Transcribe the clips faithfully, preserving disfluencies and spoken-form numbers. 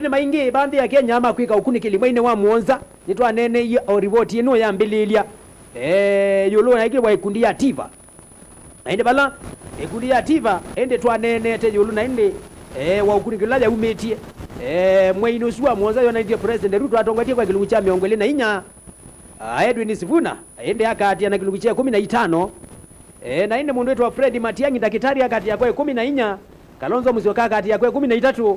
Nĩ maingĩ va nthĩ ya Kenya makwĩka ũkunĩkĩli mweinĩ wa mũonza. Nĩtwaneeneie o rivoti ĩno yambĩlĩĩlya, eh, ĩũlũ na ĩkĩwa ĩkundi ya Tiva. Na ĩndĩ vala ĩkundi ya Tiva, ĩndĩ twaneenete ĩũlũ na ĩndĩ, eh, wa ũkunĩkĩli ũla yaumĩtye, eh, mweinĩ ũsu wa mũonza yonanĩtye President Ruto atongoetye kwa kĩlungu kya mĩongo ĩlĩ na inya, ah, Edwin Sifuna, ĩndĩ akatia na kĩlungu kya ĩkũmi na itano. Eh, na ĩndĩ mũndũ wĩtwa Fred Matiang'i, ndakĩtarĩ, akatia kwa ĩkũmi na inya, Kalonzo Musyoka akatia kwa ĩkũmi na itatũ,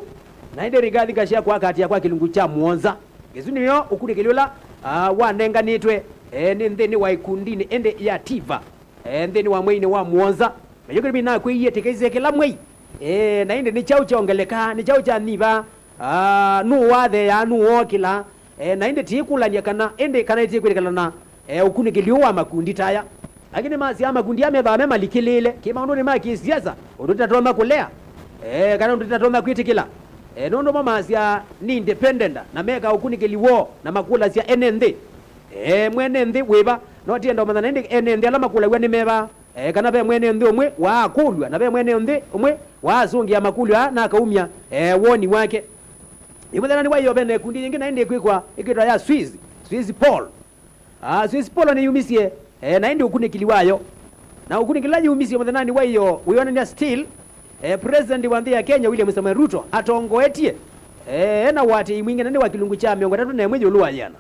na ĩndĩ Rigathi Gachagua akatia kwa kĩlungu kya mũonza. Ĩsu nĩyo ũkunĩkĩli ũla, ah, wanenganĩtwe, eh, nĩ nthĩnĩ wa ĩkundinĩ ĩndĩ ya Tiva, eh, nthĩnĩ wa mweinĩ wa mũonza. Na yu kĩlĩmi nakwĩie tĩkĩsye kĩla mwei, eh, na ĩndĩ nĩ kyaũ kyaongeleka, nĩ kyaũ kyanyiva, ah, nũũ watheea, nũũ wookĩla, eh, na ĩndĩ tiĩkũlany'a kana, ĩndĩ kana ĩtiĩkwĩtĩkĩlana na, eh, ũkunĩkĩli ũũ wa makundi ta aya. Lakini masyaa makundi aa methĩawa me malikĩlĩĩle kĩ maũndũnĩ ma kĩsiasa, ũndũ tũtatonya kũlea, eh, kana ũndũ tũtatonya kwĩtĩkĩla. Eh, nũndũ mo masyaa nĩ independent na meka ũkunĩkĩli woo na makũlasya ene nthĩ, eh, mwene nthĩ wĩva? No tienda ũmanya na ĩndĩ ene nthĩ ala makũlaw'a nĩ meva, eh, kana ve mwene nthĩ ũmwe waakũlw'a na ve mwene nthĩ ũmwe waasũngĩa makũlyo aa na akaumya, eh, woni wake. Yu mũthenyanĩ wa ĩyoo ve na ĩkundi yĩngĩ na ĩndĩ ĩkwĩkwa, ĩkwĩtwa ya Swiss, Swiss Paul. Ah, Swiss Paul nĩyumisye, eh, na ĩndĩ ũkunĩkĩli wayo. Na ũkunĩkĩli ũla yumisye mũthenyanĩ wa ĩyoo wĩonany'a still, eh, President wa nthĩ ya Kenya William Samoei Ruto atongoetye, eh, ena ũatĩĩi mwingĩ nene wa kĩlungu kya mĩongo ĩtatũ na ĩmwe ĩũlũ wa yĩana.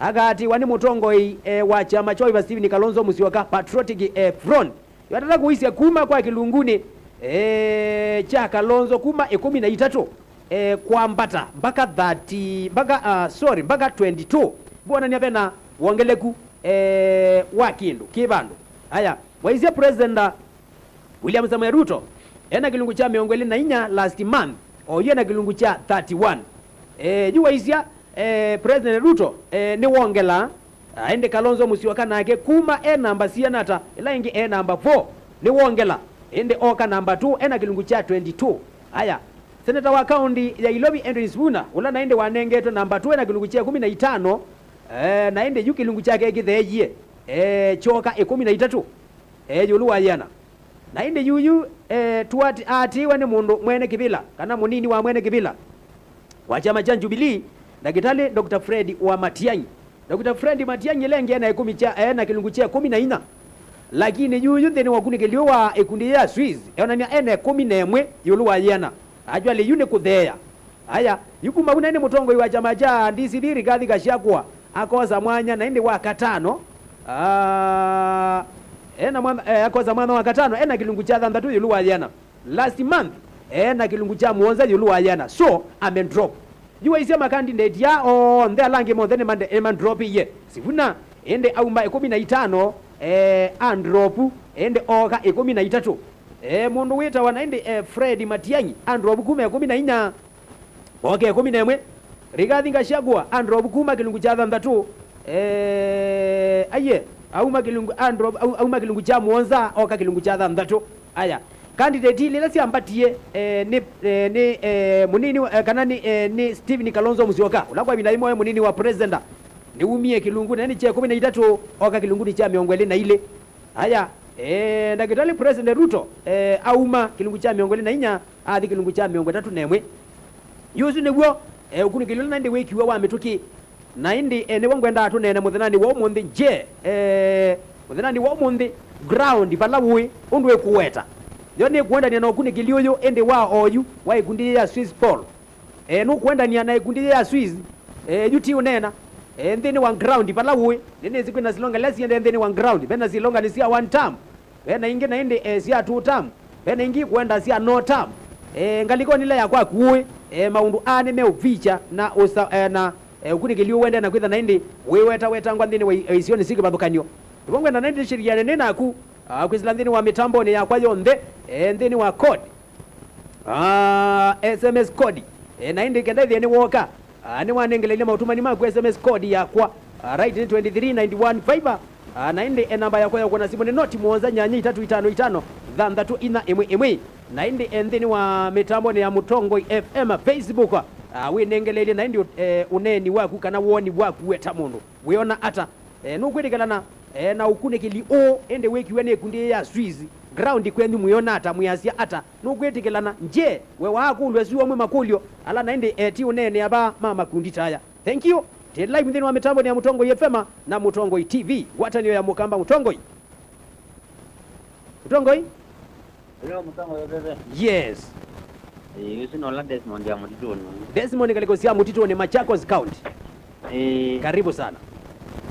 Akaatĩĩwa nĩ mũtongoi, eh, wa kyama kya Wiper Stephen Kalonzo Musyoka Patriotic, eh, Front. Yu atata kũisya kuma kwa kĩlungunĩ, eh, kya Kalonzo kuma ĩkũmi na itatũ, eh, kwambata mpaka thirty, mpaka, ah, sorry, mpaka twenty-two. Vwonany'a vena wongeleku, eh, wa kĩndũ kĩ vandũ. Aya, waisye President, ah, William Samoei Ruto ena kĩlungu kya mĩongo ĩlĩ na inya last month, oyu ena kĩlungu kya thirty-one. Eh, yu waisya, eh, President Ruto, eh, nĩwongela. Ah, ĩndĩ Kalonzo Musyoka nake kuma e namba siana ta ĩla ĩngĩ e namba four, nĩwongela, ĩndĩ oka namba two ena kĩlungu kya twenty-two. Aya, seneta wa kaũnti ya Ilovi Edwin Sifuna, ũla na ĩndĩ wanengetwe namba two ena kĩlungu kya ĩkũmi na itano, eh, na ĩndĩ yu kĩlungu kyake kĩtheeie, eh, kyoka ĩkũmi na itatũ, eh, ĩũlũ wa yĩana. Na ĩndĩ yuyu, eh, tuati-, aatĩĩwe nĩ mũndũ mwene kĩvĩla, kana mũnini wa mwene kĩvĩla wa kyama kya Jubilee, Ndakĩtalĩ Doctor Fred wa Matiang'i. Doctor Fred Matiang'i ĩla ĩngĩ ena ĩkũmi kya, ena kĩlungu kya ĩkũmi na inya. Lakini yuyu nthĩnĩ wa ũkunĩkĩli ũũ wa ĩkundi yĩĩ ya Swiss, eonany'a ena ĩkũmi na ĩmwe ĩũlũ wa yĩana. Actually, yu nĩ kũtheea. Aya, yu kuma vu na ĩndĩ mũtongoi wa kyama kya D C P Rigathi Gachagua akosa mwanya na ĩndĩ wa katano. Ah, ena mwanya, eh, akosa mwanya wa katano, ena kĩlungu kya thanthatũ ĩũlũ wa yĩana. Last month, ena kĩlungu kya mũonza ĩũlũ wa yĩana. So, amendrop. Yu waisye makandidate aa onthe ala angĩ monthe nĩmande-, nĩmandropie Sifuna, ĩndĩ auma ĩkũmi na itano, eh, andropu, ĩndĩ ooka ĩkũmi na itatũ. Eh, mũndũ wĩtawa na ĩndĩ, eh, Fred Matiang'i, andropu kuma ĩkũmi na inya, oke ĩkũmi na ĩmwe. Rigathi Gachagua, andropu kuma kĩlungu kya thanthatũ, eh, aiye, auma kĩlungu, andropu, au-, auma kĩlungu kya mũonza, oka kĩlungu kya thanthatũ. Aya, candidate ilĩ ila syambatie, eh, nĩ, eh, nĩ, eh, mũnini wa, eh, kana nĩ, eh, nĩ Stephen Kalonzo Musyoka, ũla kwa ĩvinda yĩmwe e mũnini wa president. Nĩwumie kĩlungu na nĩ kya ĩkũmi na itatũ, oka kĩlungunĩ kya mĩongo ĩlĩ na ilĩ. Aya, eh, Ndakĩtalĩ President Ruto, eh, auma kĩlungu kya mĩongo ĩlĩ na inya, athi kĩlungu kya mĩongo ĩtatũ na ĩmwe. Yu ũsu nĩw'o, eh, ũkunĩkĩli ũla na ĩndĩ wĩkiwe wa mĩtũkĩ. Na ĩndĩ, eh, nĩw'o ngwendaa tũneene mũthenyanĩ wa ũmũnthĩ. Je, eh, mũthenyanĩ wa ũmũnthĩ, ground vala ũĩ, ũndũ ĩkũweta? Yo nĩkũendania na ũkunĩkĩli ũyũ, ĩndĩ wa oyu, wa ĩkundi yĩĩ ya Swiss Paul. Eh, nũkũendania na ĩkundi yĩĩ ya Swiss, eh, yu ti ũneena, eh, nthĩnĩ wa ground vala ũĩ. Nĩnĩsĩ kwĩna silonga ila siendee nthĩnĩ wa ground. Vena silonga nĩ sya one term, vena ingĩ na ĩndĩ, eh, sya two term, vena ingĩ ikwenda sya no term. Eh, ngalĩkonĩ ila ya kwaku ũĩ, eh, maũndũ aa nĩmeũvicha na ũsa-, eh, na, eh, ũkunĩkĩli ũũ wendee na kwĩtha na ĩndĩ wĩwetawetangwa nthĩnĩ wa i-, eh, isionĩ syĩ kĩvathũkany'o. Nĩvo ngwenda na ĩndĩ shiriane nĩ naku, ah, kwĩsĩla nthĩnĩ wa mĩtambonĩ yakwa yonthe, eh, nthĩnĩ wa code. Ah, S M S code. Eh, na ĩndĩ kenda ĩthĩe nĩwooka, ah, nĩwanengeleile maũtũmani maku S M S code yakwa. Ah, right, nĩ twenty three ninety one five. Ah, na ĩndĩ, eh, namba yakwa ya ũkũna simũ nĩ noti mũonza nyanya itatũ itano itano thanthatũ inya ĩmwe ĩmwe. Na ĩndĩ, eh, nthĩnĩ wa mĩtambonĩ ya Mũtongoi F M Facebook, ah, wĩnengeleile na ĩndĩ, eh, ũneeni waku kana woni waku we ta mũndũ. Wĩona ata? Eh, nũkwĩtĩkĩlana, eh, na ũkunĩkĩli ũũ, ĩndĩ wĩkiwe nĩ ĩkundi ya Swiss? Ground kwenyu mwĩona ata, mwĩasya ata? Nũkwĩtĩkĩlana? Nje, we waakũlw'a syũa mwe makũlyo ala na ĩndĩ eti ũneenea vaa ma makundi ta aya. Thank you. Twĩ live nthĩnĩ wa mĩtambo ya Mũtongoi F M na Mũtongoi T V, ngwatanĩo ya Mũkamba Mũtongoi. Mũtongoi? Hello, Mũtongoi F M. Yes. Eh, ũsu nola Desmond ya Mũtitũnĩ. Desmond, ngalĩko sya Mũtitũnĩ, Machakos County. Eh. Karibu sana.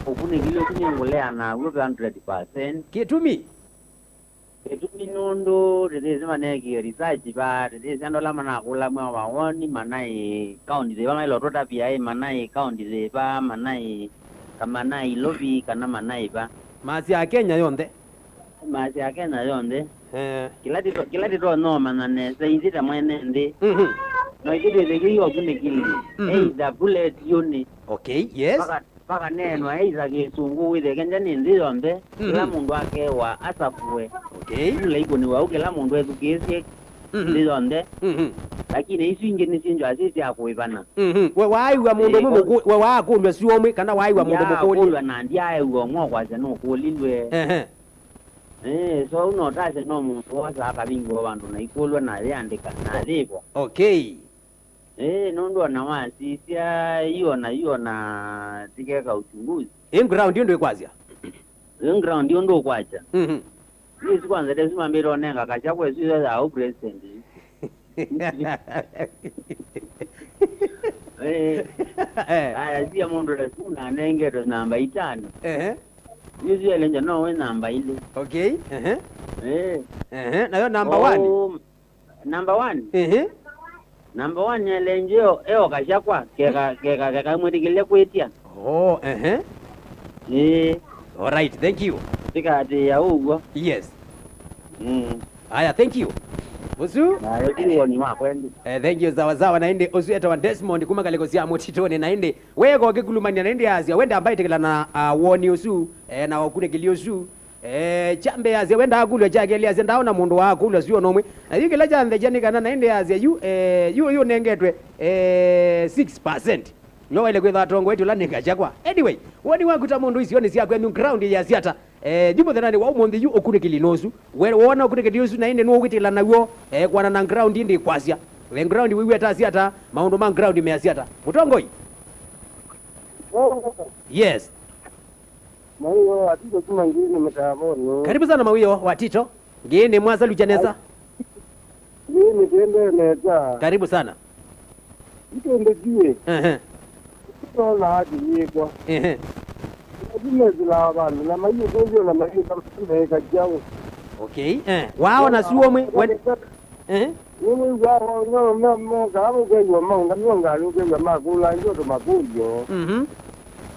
Ũkunĩkĩli ũsu nĩngũleana naw'o one hundred percent. Kĩtumi? Kĩtumi nũndũ tĩtĩsĩ maneekie research va, tĩtĩsĩ andũ ala manakũlamw'a mawoni, manaĩ kaũnti yĩva maĩle ũtũtavya, ĩ, manaĩ kaũnti yĩva, manaĩ, ka manaĩ Nairobi, kana manaĩ va. Maasya Kenya yonthe. Maasya Kenya yonthe. Eh. Kĩla tĩto-, kĩla tĩtonya ũmanya nesa ithyĩ ta mwene nthĩ. Mhm. No ithyĩ twĩthĩkĩi okunĩkĩli. Mhm. Either kule tiũnĩ. Okay, yes. Vaka-, vakaneenwa either kĩsũngũ wĩthĩe kenja nĩ nthĩ yonthe. Mhm. Kĩla mũndũ akewa asakũe. Okay. Kula ikũnĩwa au kĩla mũndũ ethukĩĩsye. Mhm. Nthĩ yonthe. Mhm. Lakini isu ingĩ nĩsyĩnzwa syĩ sya kũĩvana. Mhm. We waaĩw'a mũndũ ũmwe. Eh, mũkũ-, we waakũlw'a syũa ũmwe kana waaĩw'a mũndũ mũkũlyo? Yaakũlw'a na ndyaaĩw'a ũmwe kwasya nũkũlilwe. Ehe. Eh, so ũu no tasya no mũndũ wosaa akavingũa vandũ na ikũlw'a na ayĩandĩka na ayĩvwa. Okay. Eh, nũndũ ona wasisya yu ona yu ona tikeka uchunguzi. Ĩ ground yu ndwĩkwasya? Ĩ ground yu ndũkwasya. Mhm. Nĩsĩ kwanza tesu mambĩte ũnenga kasya kwa ĩsu ya ũpresident. Eh. Eh. Aya, sia mũndũ ta simu na anengetwe namba itano. Ehe. Yu sia lenja no we namba ilĩ. Okay. Ehe. Eh. Ehe. Nayo namba one? Oh, namba one? Ehe. Namba one elenje eo, eo kasyakwa, keka, keka, keka mwĩtĩkĩlya kwĩtya. Oh, ehe. Ĩĩ. All right, thank you. Tĩkaatĩĩa ũw'o. Yes. Mm. Aya, thank you. Ũsu? Na ũsu woni wakwa ĩndĩ. Eh, thank you, sawa sawa. Na ĩndĩ ũsu etawa Desmond kuma ngalĩko sya Mũtitũnĩ. Na ĩndĩ weka ũkĩkulumania na ĩndĩ asya, wenda mbaĩtĩkĩla na, ah, woni ũsu, eh, na ũkunĩkĩli ũsu. Eh, kya mbee asya, wendaa kũlw'a, kya kelĩ asya, ndaona mũndũ waakũlw'a syũa nomwe. Na yu kĩla kyanthekya nĩ kana na ĩndĩ asya, yu, eh, yu, yu nengetwe, eh, six percent. No waĩle kwĩthwa atongoetye ũla nĩ Gachagua. Anyway, woni waku ta mũndũ isionĩ sya kwenyu ground yĩasya ata? Eh, yu mũthenyanĩ wa ũmũnthĩ yu ũkunĩkĩli nũsu. We, wona ũkunĩkĩli ũsu na ĩndĩ nũwĩtĩkĩla naw'o, eh, kwana na ground ĩndĩ kwasya. We ground wĩw'a ta asya ata? Maũndũ ma ground measya ata? Mũtongoi? Yes. Mawĩo wa Tito kuma Ngĩĩnĩ mĩtavonĩ. Karibu sana Mawĩo wa Tito. Ngĩĩnĩ mwasalukya nesa. Ngĩĩnĩ twendee nesa. Karibu sana. Itũndĩkie. Ehe. Tũtola ati yĩkwa. Ehe. Athi mesĩlaa vandũ na mayĩkũlyo na mayĩka meĩka kyaũ. Okay. Eh. Waona suo mwe. Wen- Eh? Nĩwĩw'aa mokaa mũkew'a maũngamĩo ngalĩ ũkew'a makũlangĩwa tũmakũlyo. Mhm.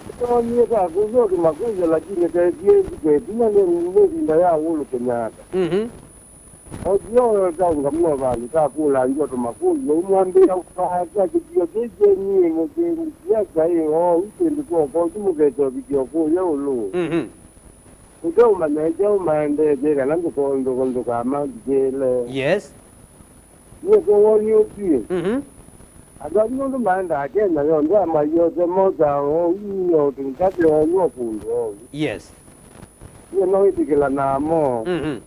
Nĩtonyie takũlyo tũmakũlyo, lakini tesie nziko ĩtina nĩ, nĩ ĩvinda ya Uhuru Kenyatta. Mhm. Otio taũngamĩwa vandũ takũlangĩwa tũmakũlyo, ũmwambĩa ũkaasya kĩtio kĩĩ kyenyu mũkĩndĩkia kaĩ oo ĩkĩndĩ kwoko ũsu mũkete ũvikĩa ũkũlya ũlũ. Mhm. Ũteũmanya kyaũ maendete kana ndũkondũkondũka mathikĩĩle. Yes. Nĩkũwoni ũtw'ĩ. Mhm. Andũ asu nũndũ maendaa Kenya yonthe, amaiyose mosaa oou nĩ o tũkate oyu o kũndũ oou. Yes. Nĩ no wĩtĩkĩla namo. Mhm.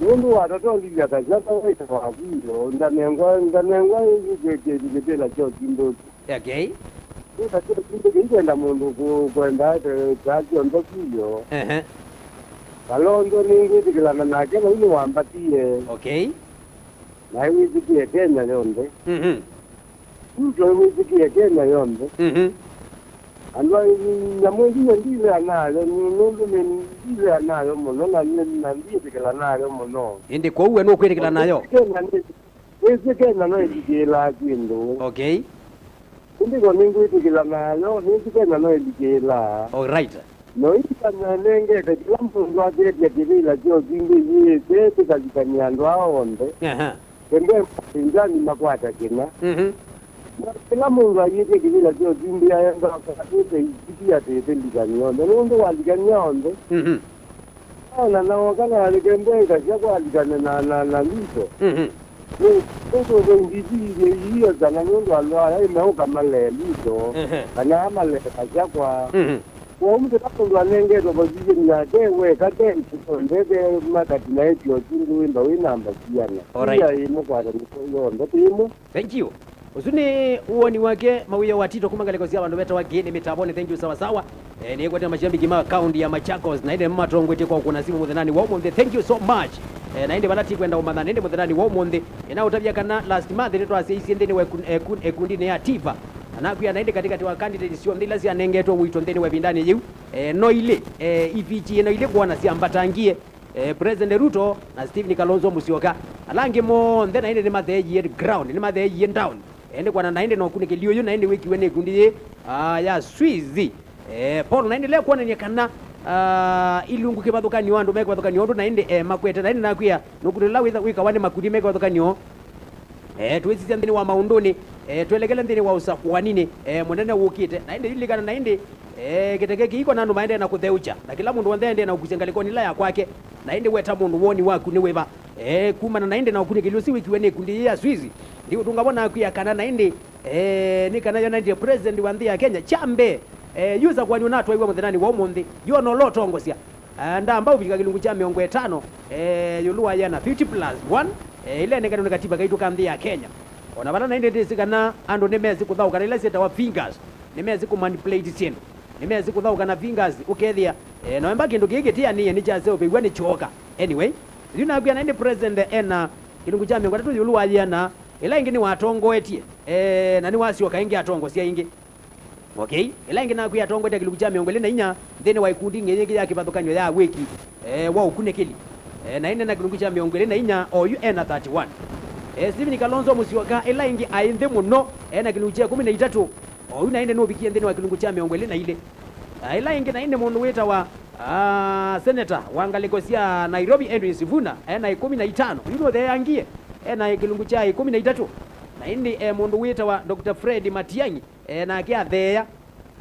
Nũndũ watatolilya kasya kawaita waku ilo, ndanengwa, ndanengwa ĩkĩtĩla kyo kĩndũ. Okay. Nĩkasya kĩndũ kĩu kwenda mũndũ kũ-, kwenda ata kyonthe kũyo. Ehe. Kalonzo nĩngwĩtĩkĩlana nake, vau nĩwambatie. Okay. Naĩ wĩtĩkĩe Kenya yonthe. Mhm. Ruto wĩtĩkĩe Kenya yonthe. Mhm. Andũ a nyamũ ĩngĩ ndilea nayo, nũndũ nĩ ndilea nayo mũno, na nĩ, na ndiĩtĩkĩla nayo mũno. Ĩndĩ kwoou we nũkwĩtĩkĩla nayo? Kenya nĩ Wĩsĩ Kenya no ĩthikĩĩlaa kĩndũ. Okay. Ĩndĩ ko nĩngwĩtĩkĩla nayo, nĩsĩ Kenya no ĩthikĩĩlaa. All right. No ĩndĩ Kenya ĩnengete kĩla mũndũ aketya kĩvĩla kya ũsumbĩ yĩĩsĩ tũkalikany'a andũ aa onthe. Aha. Kembee Pinzani makwata kĩna. Mhm. Na kĩla mũndũ ayĩtya kĩvĩla kya ũsumbĩ aenda akatĩte ĩkiti atĩte likany'a onthe. Nũndũ walikany'a onthe. Mhm. Ona na oka na alike mbee kasya kwalikana na, na, na Ruto. Mhm. Nĩ, nĩ tũthũngithie iyo sana nũndũ andũ aya ĩmeũka malee Ruto, mhm, kana amalee kasya kwa. Mhm. Kwa ũmũthĩ ta mũndũ anengetwe position yake weka, ke ĩkĩto ndeke makati na ĩtio kindu wĩmba wĩ namba siana. Alright. Ia ĩmwe kwata mĩtwe yonthe twĩmwe. Thank you. Ũsu nĩ woni wake Mawĩa wa Tito kuma ngalĩko sya vandũ vetawa Ngĩnĩ mĩtavonĩ. Thank you sawa sawa. Eh, nĩkwete mashabiki ma kaunti ya Machakos na ĩndĩ matongoetye kwa kũna simu mũthenani wa ũmũnthĩ. Thank you so much. Eh, na ĩndĩ vala tikwenda ũmanya nĩndĩ mũthenani wa ũmũnthĩ, ĩnaũtavya kana last month nĩtwasyaisye nthĩnĩ wa ĩkun- ĩkun- ĩkundinĩ ya Tiva. Na nakwĩa na ĩndĩ katĩkatĩ wa candidate syonthe ila syanengetwe wĩito nthĩnĩ wa ĩvindanĩ yĩu, eh, no ilĩ, eh, ivikie no ilĩ kwona syambatangie, eh, President Ruto na Stephen Kalonzo Musyoka. Ala angĩ monthe na ĩndĩ nĩmatheeie ground, nĩmatheeie down. Eh, nĩ kwana na ĩndĩ na ũkunĩkĩli ũyũ na ĩndĩ wĩkiwe nĩ ĩkundi yĩ, ah, ya Swiss. Eh, Paul na ĩndĩ leo kwonania kana, ah, ilungu kĩvathũkanio andũ mekĩvathũkanio ũndũ na ĩndĩ, eh, makwete na ĩndĩ nakwĩa nũkunĩ ũla wĩtha- wĩkawa nĩ makundi mekĩvathũkanio. Eh, twĩsisya nthĩnĩ wa maũndũnĩ, eh, twelekele nthĩnĩ wa ũsakũaninĩ, eh, mũnene wũkĩte. Na ĩndĩ lilikana na ĩndĩ, eh, kĩteke kĩiko na andũ maendee na kũtheũkya. Na kĩla mũndũ w'onthe aendee na ũkusya ngalĩkonĩ ĩla ya kwake. Na ĩndĩ weta mũndũ woni waku nĩ wĩva? Eh, kumana na ĩndĩ na ũkunĩkĩli ũsu wĩkiwe nĩ ĩkundi yĩ ya Swiss. Ndiũtũnga wona kwĩa kana na ĩndĩ, eh, nĩ kana yonanĩtye president wa nthĩ ya Kenya. Kya mbee, eh, yu ũsakũani ũnatwaiwe mũthenani wa ũmũnthĩ. Yona ũla ũtongosya. Ah, ndamba ũvika kĩlungu kya mĩongo ĩtano, eh, ĩũlũ wa yĩana, fifty plus one, eh, ĩla ĩnekanwe nĩ katiba kaitũ ka nthĩ ya Kenya. O na vala na ĩndĩ ndĩsĩ kana andũ nĩmesĩ kũthaũkana ila syĩtawa fingers, nĩmesĩ kũmanipulate syĩndũ, nĩmesĩ kũthaũkana fingers, ũkethĩa, eh, na wemba kĩndũ kĩĩ kĩtĩanĩie nĩkyaseũvĩw'a nĩ kyoka. Anyway, yu nakwĩa na ĩndĩ president ena kĩlungu kya mĩongo ĩtatũ ĩũlũ wa yĩana, ĩla ĩngĩ nĩwatongoetye, eh, na nĩwasyoka ĩngĩ atongosya ĩngĩ. Okay, ĩla ĩngĩ nakwĩa atongoete kĩlungu kya mĩongo ĩlĩ na inya nthĩnĩ wa ĩkundi ng'ei ĩngĩ ya kĩvathũkany'o ya wĩki, eh, wa ũkunĩkĩli. Eh, na ĩndĩ na kĩlungu kya mĩongo ĩlĩ na inya, oyu ena thirty-one. Eh, Stephen Kalonzo Musyoka ĩla ĩngĩ aĩ nthĩ mũno, ena kĩlungu kya ĩkũmi na itatũ, oyu na ĩndĩ nũvikie nthĩnĩ wa kĩlungu kya mĩongo ĩlĩ na ilĩ. Na ĩla ĩngĩ na ĩndĩ mũndũ wĩtawa, ah, seneta wa ngalĩko sya Nairobi Edwin Sifuna, ena ĩkũmi na itano, oyu nũtheangie, ena kĩlungu kya ĩkũmi na itatũ. Na ĩndĩ, eh, mũndũ wĩtawa Doctor Fred Matiang'i, e, nake atheea.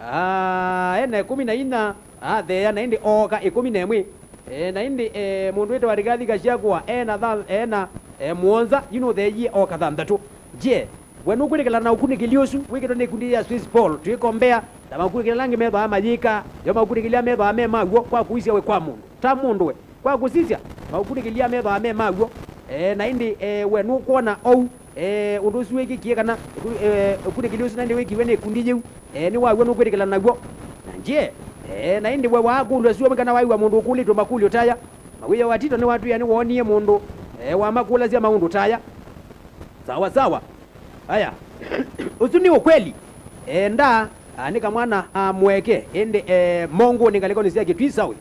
Ah, e na ĩkũmi na inya, atheea, na ĩndĩ ooka ĩkũmi na ĩmwe. E, na ĩndĩ, e, mũndũ wĩtawa Rigathi Gachagua, e na tha-, e na, e, mũonza, yu nũtheeie ooka thanthatũ. Je, we nũkwĩtĩkĩla na ũkunĩkĩli ũsu wĩkĩtwe nĩ ĩkundi ya Swiss Paul, twĩkombea na makunĩkĩli ala angĩ methwaa mayĩka, yo makunĩkĩli ala methwaa me maw'o kwa kũisya we kwa mũndũ, ta mũndũ we? Kwa kũsisya, maũkunĩkĩli aa methwaa me maw'o, e, na ĩndĩ, e, we nũkwona ou, e, ũndũ ũsu wĩkĩkie kana ũku-, e, ũkunĩkĩli ũsu na ĩndĩ wĩkiwe nĩ ĩkundi yĩu, e, nĩ waw'o nũkwĩtĩkĩla naw'o? Na nje, e, na ĩndĩ we waakũlw'a syũmwe kana waiw'a mũndũ ũkũlĩtwe makũlyo ta aya? Mawĩa wa Tito nĩwatwĩa nĩwoonie mũndũ, e, wamakũlasya maũndũ ta aya. Sawa sawa. Aya. Ũsu nĩ ũkweli. E, nda, a, nĩ kamwana, a, mweke, ĩndĩ, e, mongũnĩ ngalĩkonĩ sya Kĩtwisawe.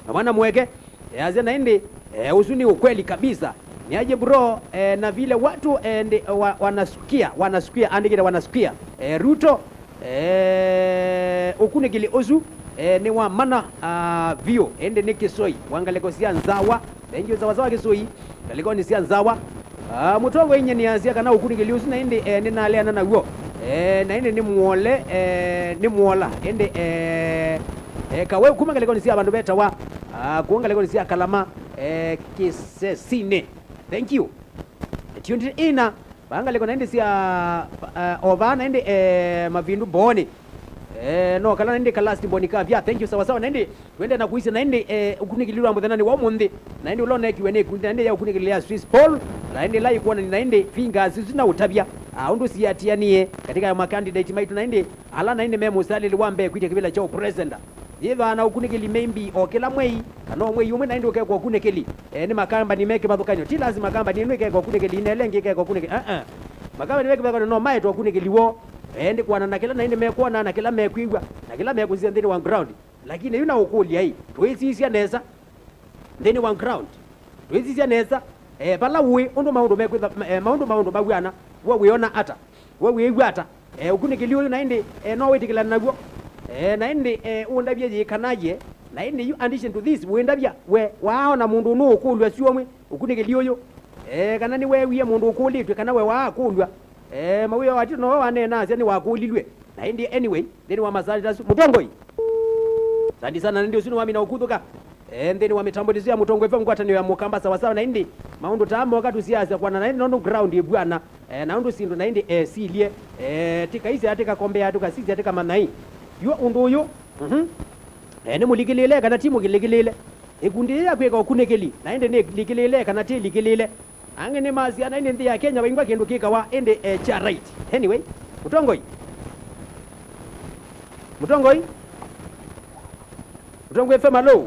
Na mwana mweke, e, asya na ĩndĩ, e, ũsu nĩ ukweli kabisa. Ni aje bro, e, na vile watu, e, ndi, wa, wanasukia, wanasukia, andĩkĩte wanasukia. E, Ruto, e, ũkunĩkĩli ũsu, e, nĩ wa mana, a, vyũ, ĩndĩ nĩ kĩsoi wa ngalĩko sya Nzawa. Thank you, sawa sawa kĩsoi, ngalĩkonĩ sya Nzawa. Ah, mũtongoi nyie nĩasya kana ũkunĩkĩli ũsu na ĩndĩ, eh, nĩnaleana naw'o. Eh, na ĩndĩ nĩmũole, eh, nĩmũola. Ĩndĩ, eh, eh, Kaweu kuma ngalĩkonĩ sya vandũ vetawa, ah, kuma ngalĩkonĩ sya Kalama, eh, Kĩsesinĩ. Thank you. Tuned in. Vaa ngalĩko na ĩndĩ sya, eh, o vaa na ĩndĩ, eh, Mavindu Mbooni. Eh, no kala na ĩndĩ ka last mboni ka vya. Thank you, sawa sawa. Na ĩndĩ Twende na kũisya na ĩndĩ, eh, ũkunĩkĩli wa mũthenyanĩ wa ũmũnthĩ, na ĩndĩ ũla ũneekiwe nĩ ĩkundi na ĩndĩ ya ũkunĩkĩli ya Swiss Paul, na ĩndĩ ĩla ĩkwonany'a na ĩndĩ fingers isu na ũtavya, ah, ũndũ siatianie katika ya makandidate maitũ na ĩndĩ ala na ĩndĩ me mũsalĩlĩ wa mbee kwĩtya kĩvĩla kya ũpresidenti. Yĩthwaa na ũkunĩkĩli maybe o kĩla mwei, kana o mwei ũmwe na ĩndĩ ũkekwa ũkunĩkĩli, eh, nĩ makambani me kĩvathũkany'o. Ti lazima kambani ĩno ĩkeka ũkunĩkĩli, ina ĩla ĩngĩ ĩkeka ũkunĩkĩli. Ah, ah. Makambani me kĩvathũkany'o no maetwe ũkunĩkĩli woo, eh, ĩndĩ kwana na kĩla na ĩndĩ mekwona na kĩla mekwĩw'a na kĩla mekũsisya nthĩnĩ wa ground. Lakini yu na ũkũlya-ĩ, twĩsisya nesa nthĩnĩ wa ground? Twĩsisya nesa, eh, vala ũĩ, ũndũ maũndũ mekwĩtha, ma-, eh, maũndũ, maũndũ maw'ana, we wĩona ata? We wĩĩw'a ata? Eh, ũkunĩkĩli ũyũ na ĩndĩ, eh, no wĩtĩkĩlane naw'o? Eh, na ĩndĩ, eh, ũndavye yĩ kana ye, na ĩndĩ yu addition to this, wĩndavya we waaona mũndũ ũnũũkũlw'a syũmwe ũkunĩkĩli ũyũ? Eh, kana nĩweewie mũndũ ũkũlĩtw'e kana we waakũlw'a? Eh, Mawĩa wa Tito nowe waneenaasya nĩwakũlilw'e. Na ĩndĩ, anyway, nthĩnĩ wa masaa ta asu, mũtongoi. Asante sana, nĩ ũsu nĩwamina ũkuthũka. Eh, nthĩnĩ wa mĩtambo ĩsu ya Mũtongoi F M, ngwatanĩo ya Mũkamba sawasawa, na ĩndĩ maũndũ taa moka tũsiasya kwana na ĩndĩ nũndũ ground ĩvw'ana, eh, na ũndũ syĩndũ na ĩndĩ, eh, silye, eh, tĩkaisya, tĩkakombea, tũkasisya, tĩkamanya ĩ. Yu ũndũ ũyũ, Mhm. Eh, nĩ mũlikĩlĩle kana ti mũlikĩlĩle? Ĩkundi yĩĩ ya kwĩka ũkunĩkĩli, na ĩndĩ nĩ likĩlĩle kana ti likĩlĩle? Angĩ nĩmasya, na ĩndĩ nthĩ ya Kenya vaingwa kĩndũ kĩkawa, ĩndĩ, eh, kya right. Anyway, Mũtongoi. Mũtongoi. Mũtongoi F M, hello.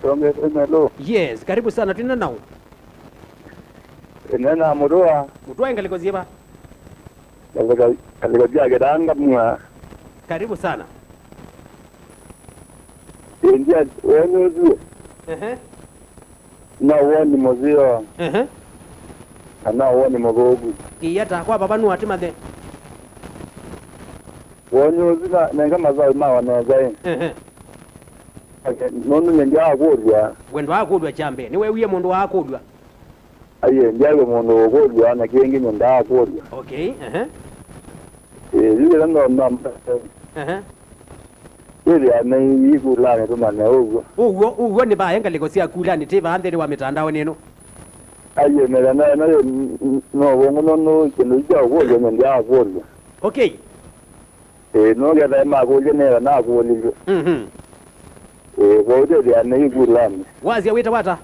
Mũtongoi F M, hello. Yes, karibu sana. Twĩna nau. Ĩnena mũtũa. Mũtũa ngalĩko syĩva? Ngalĩko, ngalĩko sya Kĩtanga mua. Karibu sana. India, wenyuzi. Ehe. No woni mũseo. Ehe. Na no woni mũthũku. Kĩia ta kwa baba nũatĩ mathe. Woni ũsu na nenga masaũ ma onethai. Ehe. Nũndũ nĩndyaakũlw'a. Wendo wa kũlw'a kya mbee. Nĩweewie mũndũ wa kũlw'a? Aiye, ndyaĩwe mũndũ ũkũlw'a, na kĩngĩ nĩndaakũlw'a. Okay, ehe. Ĩĩ, yu ĩla no, no, ehe. Ĩthĩa nĩ ikulanĩ tũmane ũw'o. Ũw'o, ũw'o nĩ vaya ngalĩko sya kulanĩ ti vaa nthĩnĩ wa mĩtandaonĩ ĩno. Aiye, mĩthenya ĩno yĩ, n-, n-, no wongo nũndũ kĩndũ kya ũkũlw'a nĩndaakũlw'a. Okay. Ĩĩ, nũkethae makũlye nĩyo nakũlilw'e. Mhm. Ĩĩ, kwoou tethĩa nĩ ikulanĩ. Wasya wĩtawa ata?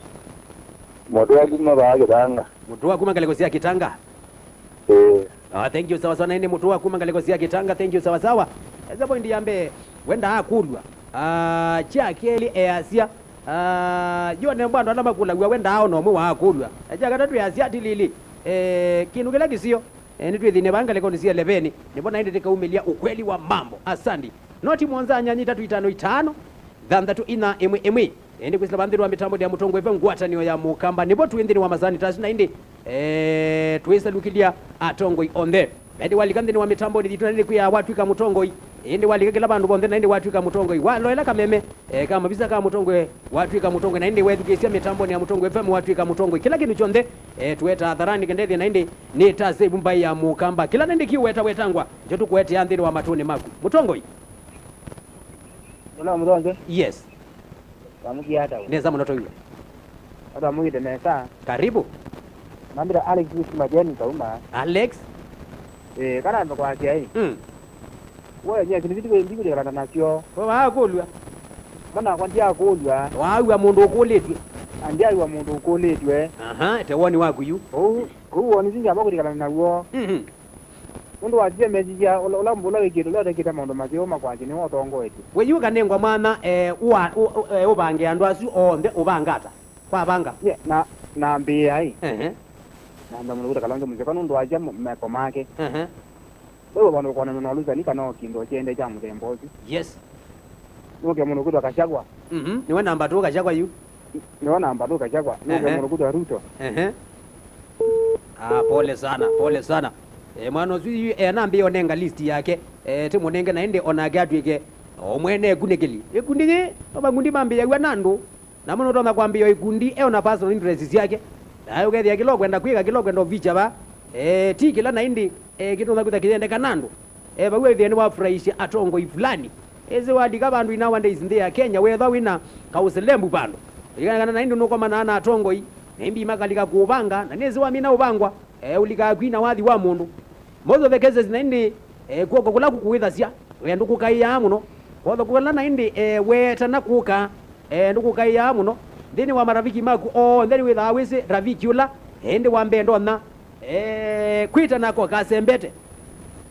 Mũtũa kuma vaa Kĩtanga. Mũtũa kuma ngalĩko sya Kĩtanga. Ĩĩ. Ah, thank you, sawa sawa. Na ĩndĩ Mũtũa kuma ngalĩko sya Kĩtanga, thank you, sawa sawa. Esa point ya mbee, we ndaakũlw'a. Ah, kya kelĩ easya, ah, yone mbwa andũ ala makũlaw'a, we ndaaona ũmwe waakũlw'a. Na kya katatũ easya atilili, eh, kĩndũ kĩla kĩseo. Eh, nĩtwĩthĩne vaa ngalĩkonĩ sya eleveni, nĩvo naĩ ndĩtĩkaumĩlya ũkweli wa mambo. Asandi. Noti mũonza nyanya itatũ itano itano, thanthatũ ina ĩmwe ĩmwe. Ĩndĩ kwĩsĩla vaa nthĩnĩ wa mĩtambonĩ ya Mũtongoi F M ngwatanĩo ya Mũkamba, nĩvo twĩ nthĩnĩ wa masaani ta asu na ĩndĩ, eh, twĩsalukĩlya atongoi onthe. Ĩndĩ walika nthĩnĩ wa mĩtambonĩ yitũ na ĩndĩ kwĩaa watw'ĩka mũtongoi. Ĩndĩ walika kĩla vandũ vonthe na ĩndĩ watw'ĩka mũtongoi. Waloela kameme, eh, ka mavisa ka mũtongoi, watw'ĩka mũtongoi. Na ĩndĩ wethukĩĩsya mĩtambonĩ ya Mũtongoi F M watw'ĩka mũtongoi. Kĩla kĩndũ kyonthe, eh, tweta atharani kendethya na ĩndĩ nĩtasave mbaĩ ya Mũkamba. Kĩla nĩndĩ kĩũwetawetangwa, nĩkyo tũkũetea nthĩnĩ wa matũnĩ maku. Mũtongoi? Ũla mũthonze? Yes. Wamũkie ata we? Nesa mũno tũiwe. Ata wamũkĩte nesa? Karibu. Mambĩta Alex West Majani Kauma. Alex? Eh, kana ndo kwasya ĩ. Mm. We, nye, kĩndũ kĩtũ ndikũlikalana nakyo. We waakũlw'a? Mwana wakwa ndiakũlw'a. Waaw'a mũndũ ũkũlĩtw'e? Andiaw'a mũndũ ũkũlĩtw'e. Aha, te woni waku yu. Ũu, ũu woni singi amba kũlikalana naw'o. Mhm. Nũndũ wasisya mesisya ũla, ũla, ũla wĩkĩte, ũla ũtekĩte maũndũ maseo makwasye nĩwe ũtongoetye. We yu ũkanengwa mwanya, eh, ũa-, ũ-, ũ-, eh, ũvange andũ asu onthe ũvanga ata? Kwavanga? Nye, na, nambĩĩa ĩ. Ehe. Namba mũndũ kwĩta Kalonzo Musyoka nũndũ wasya m-, meko make. Ehe. Wewe vandũ ũkonana na ũlũsani kana o kĩndũ kyende kya mũthemba ũsu. Yes. Nũke mũndũ kwĩtwa Kashagwa. Mhm. Nĩwe namba two Kashagwa yu. Nĩwe namba two Kashagwa. Nũke Ehe. mũndũ kwĩtwa Ruto. Ehe. Ah, pole sana, pole sana. Eh, mwana ũsu yu, eh, nambĩĩa ũnenga list yake. Eh, tĩmũnenge na ĩndĩ onake atw'ĩke o mwene ĩkunĩkĩli. Ĩkundi yĩ, no makundi mambĩĩaw'a na andũ. Namo nũtonya kwambĩĩa ĩkundi e ona personal interest syake. Na ũkethĩa kĩla ũkwenda kwĩka, kĩla ũkwenda ũvicha va. Eh, ti kĩla na ĩndĩ, eh, kĩtonya kwĩtha kĩyendeka na andũ. Eh, vau ethĩa nĩwafurahisya atongoi fulani. Ĩsĩ walika vandũ in nowadays nthĩ ya Kenya, wethwa wĩna kaũselembu vandũ, lilikana kana na ĩndĩ nũkomanaa na atongoi, na ĩmbi makalika kũũvanga, na nĩsĩ wamina ũvangwa, eh, ũlikaa kwina wathi wa mũndũ. Most of the cases na ĩndĩ, eh, kw'oko kũla kũkũĩthasya, we ndũkũkaĩaa mũno. Kw'oko kũla na ĩndĩ, eh, weetana kũka, eh, ndũkũkaĩaa mũno. Nthĩnĩ wa marafiki maku onthe nĩwĩthaa wĩsĩ rafiki ũla, eh, ĩndĩ wa mbee ndonya, eh, kwĩtana ko kasembete.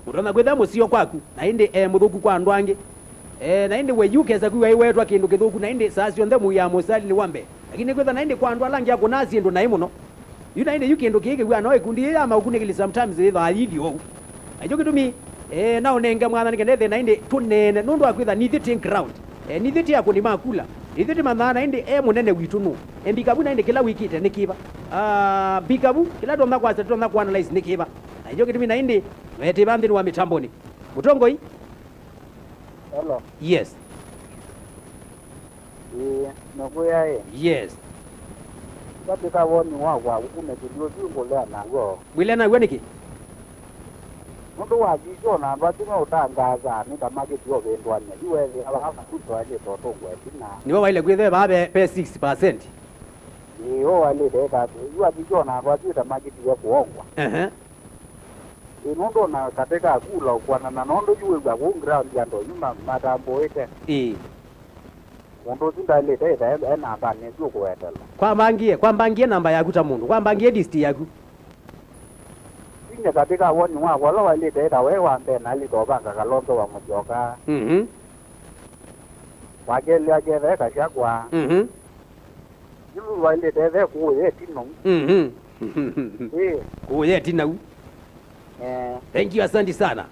Ũtonya kwĩthĩa mũseo kwaku, na ĩndĩ, eh, mũthũku kwa andũ angĩ. Eh, na ĩndĩ we yu kesa kwĩw'a ĩwetwa kĩndũ kĩthũku, na ĩndĩ saa syonthe mũiaa mũsalĩnĩ wa mbee. Lakini kwĩthwa na ĩndĩ kwa andũ ala angĩ akũnaa syĩndũ naĩ mũno. Yu na ĩndĩ yu kĩndũ kĩĩ kĩw'aa no ĩkundi yĩĩ ya maũkunĩkĩli sometimes yĩthwaa yĩthi ũu. Na ĩkyo kĩtumi, eh, na ũnenge mwathani kenda ĩthĩe na ĩndĩ tũneene nũndũ wa kwĩtha nithyĩ tĩ ground. Eh, nithyĩ tĩ akũni ma kula. Nithyĩ tĩmanyaa na ĩndĩ e mũnene witũ nũ. Eh, mbikavu na ĩndĩ kĩla wĩkĩte nĩ kĩva? Ah, mbikavu, kĩla tũtonya kwasya, tũtonya kũanalyze nĩ kĩva? Na ĩkyo kĩtumi na ĩndĩ, eh, tĩva nthĩnĩ wa mĩtambonĩ. Mũtongoi? Hello. Yes. Ĩĩ, nũkwĩa ĩ. Yes. Katĩ ka woni wakwa, ũkunĩkĩli ũsu ngũlea naw'o. Wĩlea naw'o nĩkĩ? Nũndũ wa visa ona andũ asu meũtangaasa nĩ ta makĩtie ũvĩndũany'a. Yu weethĩa vaa Makuto ailĩte ũtũngwa ĩtina. Nĩwe waile kwĩthĩwa vaa ve, ve six percent. Ĩĩ, ũu wailĩte ĩkatĩ. Yu visa ona andũ asu ĩ ta makĩtie kũongwa. Ehe. Nũndũ ona katĩ ka kula ũkwanana nũndũ yu wĩw'a kũu ground andũ yu ma- matambũĩte. Ĩĩ. Mũndũ ũsu ndaĩlĩte ĩtha e- e nambanĩ ĩsu ũkũwetelwa. Kwambangie, kwambangie namba yaku ta mũndũ, kwambangie list yaku. Inya katĩ ka woni wakwa, ũla waĩlĩte ĩtha we wa mbee na alita ũvanga Kalonzo wa Mũsyoka. Mhm. Wa kelĩ aketha e Gachagua. Mhm. Yu waĩlĩte ethe kũũya ĩtina u. Mhm. Ĩĩ. Kũũya ĩtina u. Eh. Thank you, asante sana.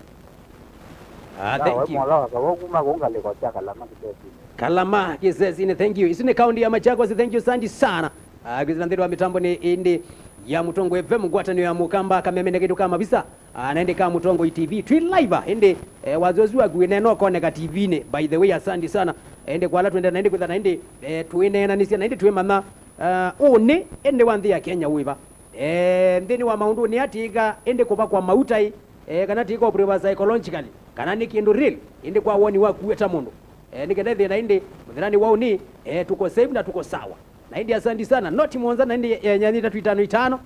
Ah, sawa, thank you. Mwola wa kawa kuma kũu ngalĩko sya Kalama Kĩsesinĩ. Kalama Kĩsesinĩ, thank you. Isu nĩ kaunti ya Machakos, thank you, asante sana. Ah, kwĩsĩla nthĩnĩ wa mĩtambo nĩ ĩndĩ ya Mũtongoi F M, ngwatanĩo ya Mũkamba, kameme na kĩndũ ka mavisa. Ah, na ĩndĩ ka Mũtongoi T V twĩ live, ah, ĩndĩ, eh, wazi ũsu waku wĩ neno ũkoneka T V-inĩ. By the way, asante sana. Ĩndĩ kwa ala twendete na ĩndĩ kwĩtha na ĩndĩ, eh, twĩneenanĩsya na ĩndĩ twĩmanya, ah, ũnĩ ĩndĩ wa nthĩ ya Kenya wĩva. Eh, nthĩnĩ wa maũndũ nĩ atĩka ĩndĩ kũva kwa mautai, eh, kana tĩka ũpũrĩva psychologically, kana nĩ kĩndũ real, ĩndĩ kwa woni waku we ta mũndũ. Eh, nĩ kenda ĩthĩna ĩndĩ mũthenani wa ũnĩ, eh, tuko safe na tuko sawa. Na ĩndĩ asante sana. Noti mũonza na ĩndĩ, eh, nyanya itatu itano itano,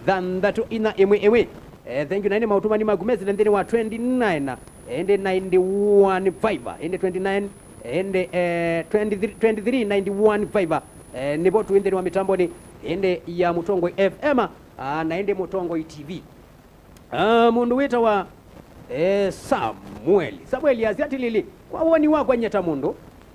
thanthatũ inya ĩmwe ĩmwe. Eh, thank you. Na ĩndĩ maũtũmani maku mesĩle nthĩnĩ wa twenty nine, eh, ĩndĩ ninety one five, ĩndĩ twenty nine, eh, ĩndĩ, eh, twenty-three, twenty-three ninety one five, eh, nĩvo twĩ nthĩnĩ wa mĩtambonĩ, ĩndĩ ya Mũtongoi F M, ah, na ĩndĩ Mũtongoi T V. Ah, mũndũ wĩtawa, eh, Samueli. Samueli asya atĩlĩlĩ, kwa woni wakwa nyie ta mũndũ,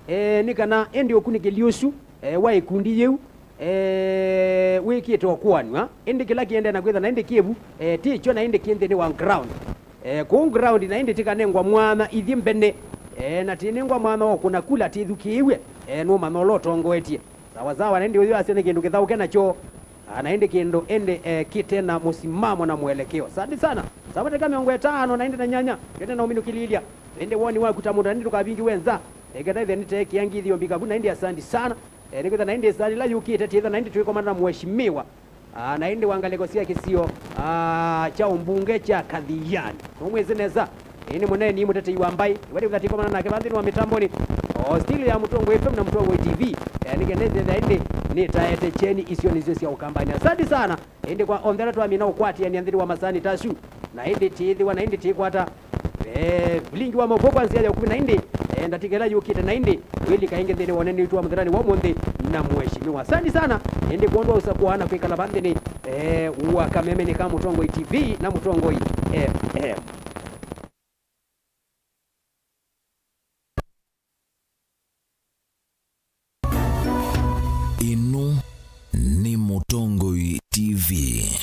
eh, nĩ kana ĩndĩ ũkunĩkĩli ũsu, eh, wa ĩkundi yĩu, eh, wĩkĩte ũkũanw'a, ĩndĩ kĩla kĩendee na kwĩtha na ĩndĩ kĩvu, eh, tĩkyo na ĩndĩ kĩ nthĩnĩ wa ground. Eh, kũu ground na ĩndĩ tĩkanengwa mwana ithyĩ mbene, eh, na tĩnengwa mwana wa kũna kula tĩthukĩĩw'e, eh, nũmanya ũla ũtongoetye. Sawa sawa, na ĩndĩ ũyũ asya nĩ kĩndũ kĩthaũke nakyo. Ah, na ĩndĩ kĩndũ ĩndĩ, eh, kĩte na mũsimamo na mwelekeo. Asante sana. Sawa, teka mĩongo ĩtano na ĩndĩ na nyanya, kĩte na ũminũkĩlĩlya. Ĩndĩ woni waku ta mũndũ, na ĩndĩ ndũkavingiwe nza. Ĩketa ĩthe nĩteekĩa ngĩthi ũmbika vu, na ĩndĩ asante sana. Eh, nĩkwĩtha na ĩndĩ saa ĩla yũkĩte, tĩtha na ĩndĩ twĩkomana na mheshimiwa. Ah, na ĩndĩ wa ngalĩko sya kĩsio, ah, kya ũmbunge kya Kathiani. Nũmwĩsĩ nesa. Ĩĩ nĩ mũneeni mũtetei wa mbaĩ. Iwe nĩwĩtha tĩkomana nake va nthĩnĩ wa mĩtambonĩ. O still ya Mũtongoi F M na Mũtongoi T V. Eh, nĩ kenda ĩthĩtha ĩndĩ nĩtaete kyeni isionĩ isyo sya ũkambani. Asante sana. Ĩndĩ kwa onthe ala twamina ũkwatĩanĩa nthĩnĩ wa masaani ta asu. Na ĩndĩ tĩĩthĩwa na ĩndĩ tĩkwata, eh, vilingi wa maũvoo kwa nzĩa ya ũkuvĩ na ĩndĩ, eh, ndatĩka ĩla yũkĩte na ĩndĩ wĩlika ĩngĩ nthĩnĩ wa ũnene witũ wa mũthenani wa ũmũnthĩ na mheshimiwa. Asante sana. Ĩndĩ kwondũ wa ũsakũa na kwĩkala va nthĩnĩ, eh, wa kamemeni ka Mũtongoi T V na Mũtongoi F M. Ĩno nĩ Mũtongoi T V.